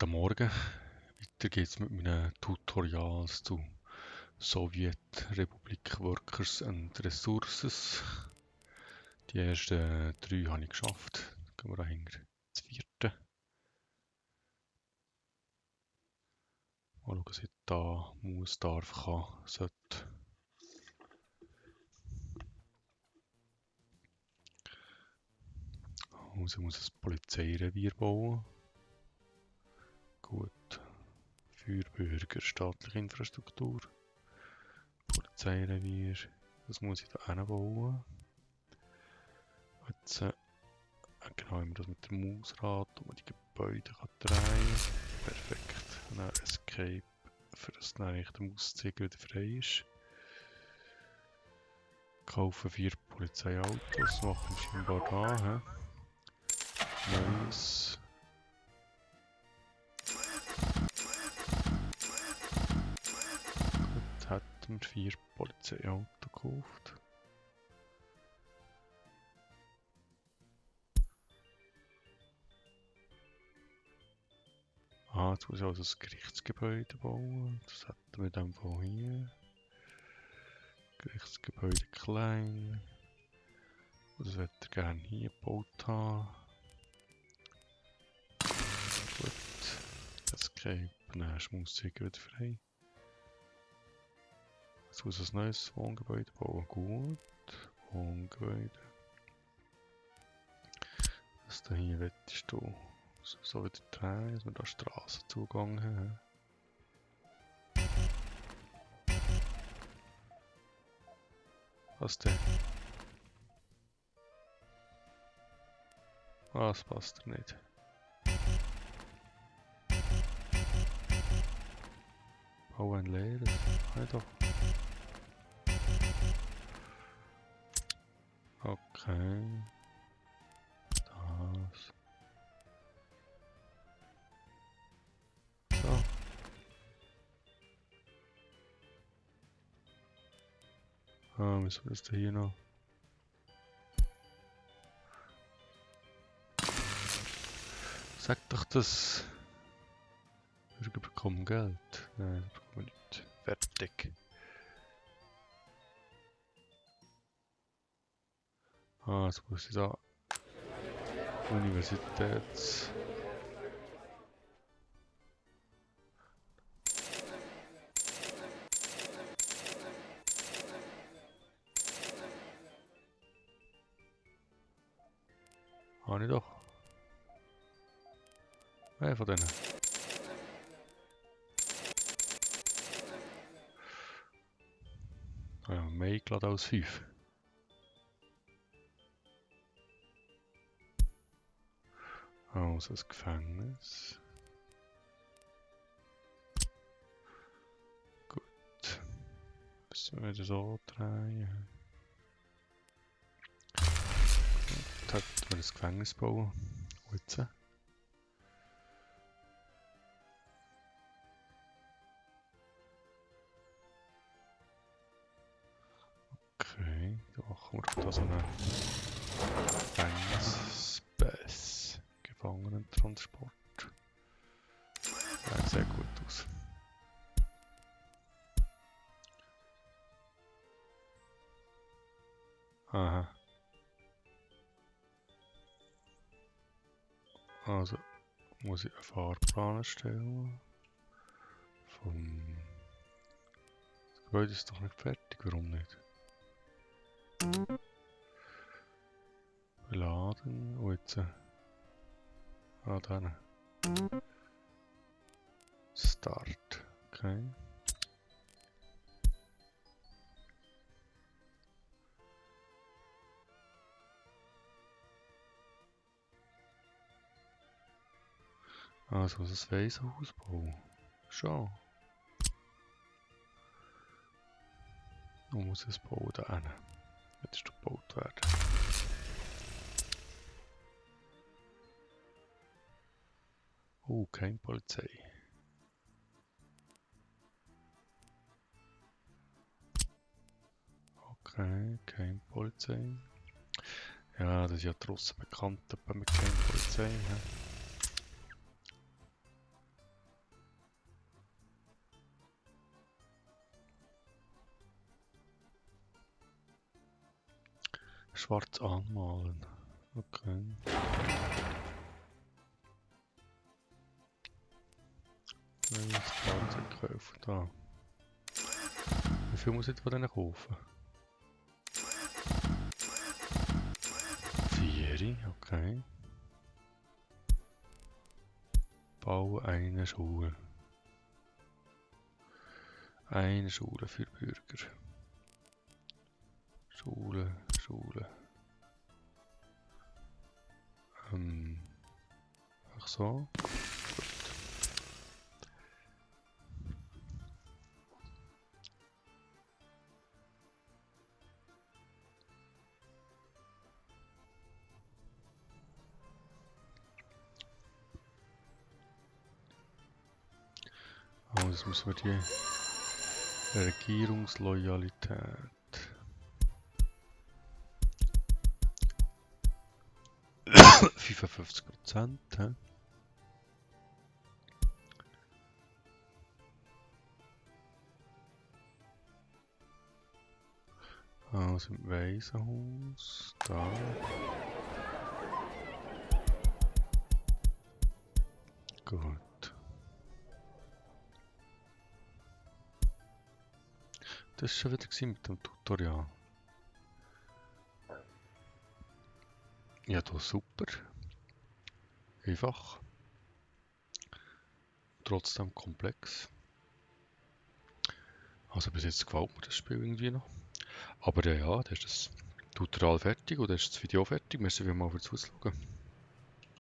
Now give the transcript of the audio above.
Guten Morgen. Weiter geht's mit meinen Tutorials zu Sowjetrepublik Workers and Resources. Die ersten 3 habe ich geschafft. Dann gehen wir dahinter das 4. Mal schauen, was ich da muss, darf, kann, sollte. Also ich muss ein Polizeirevier bauen. Gut. Für Bürger, staatliche Infrastruktur. Polizeirevier. Das muss ich da hinbauen. Jetzt genau, wenn man das mit dem Mausrad und man die Gebäude kann drehen. Perfekt. Und dann Escape, für das dann eigentlich der Mauszeiger wieder frei ist. Kaufen 4 Polizeiautos, machen wir scheinbar da. Neues. Gut, hätten wir 4 Polizeiautos gekauft. Jetzt muss ich also das Gerichtsgebäude bauen. Das hätten wir in dem Fall hier. Gerichtsgebäude klein. Das würde ich gerne hier gebaut haben. Gut. Escape. Dann ist Mauszeiger wieder frei. Jetzt muss ich ein neues Wohngebäude bauen. Gut. Wohngebäude. Das da hier wettest du so wieder drehen, dass wir da Strassenzugang haben. Was denn? Das passt nicht. Bau ein leeres. Nein, doch. Okay. Das. So. Müssen wir das da hier noch? Sag doch das. Bürger bekommen Geld. Nein, das bekommen wir nicht. Fertig. Jetzt muss ich da. Universitäts. Habe ich doch. Wer von denen? Ja, mehr eingeladen als 5. Also das Gefängnis. Gut. Müssen wir wieder so drehen. Gut, hätten wir das Gefängnis bauen. Und jetzt? Okay, da machen wir da so einen Gefängnis-Space. Gefangenentransport. Sieht sehr gut aus. Aha. Also muss ich einen Fahrplan erstellen. Das Gebäude ist doch nicht fertig, warum nicht? Beladen, und jetzt... dann. Start, okay. Also das Waisenhaus bauen. Schon. Und muss es bauen da hin. Jetzt ist gebaut werden. Oh, keine Polizei. Okay, keine Polizei. Ja, das ist ja draussen bekannt, aber mit keiner Polizei. Ja. schwarz anmalen. Okay. Neues Fahrzeug kaufen. Da. Wie viel muss ich von denen kaufen? 4, okay. Baue eine Schule. Eine Schule für Bürger. Schule. Ach so. Also jetzt müssen wir die Regierungsloyalität. 55%, hä? Also im Waisenhaus, da. Gut. Das war schon wieder mit dem Tutorial. Ja, da super. Einfach. Trotzdem komplex. Also bis jetzt gefällt mir das Spiel irgendwie noch. Aber ja, dann ist das Tutorial fertig und dann ist das Video fertig. Merci vielmals fürs Zuschauen.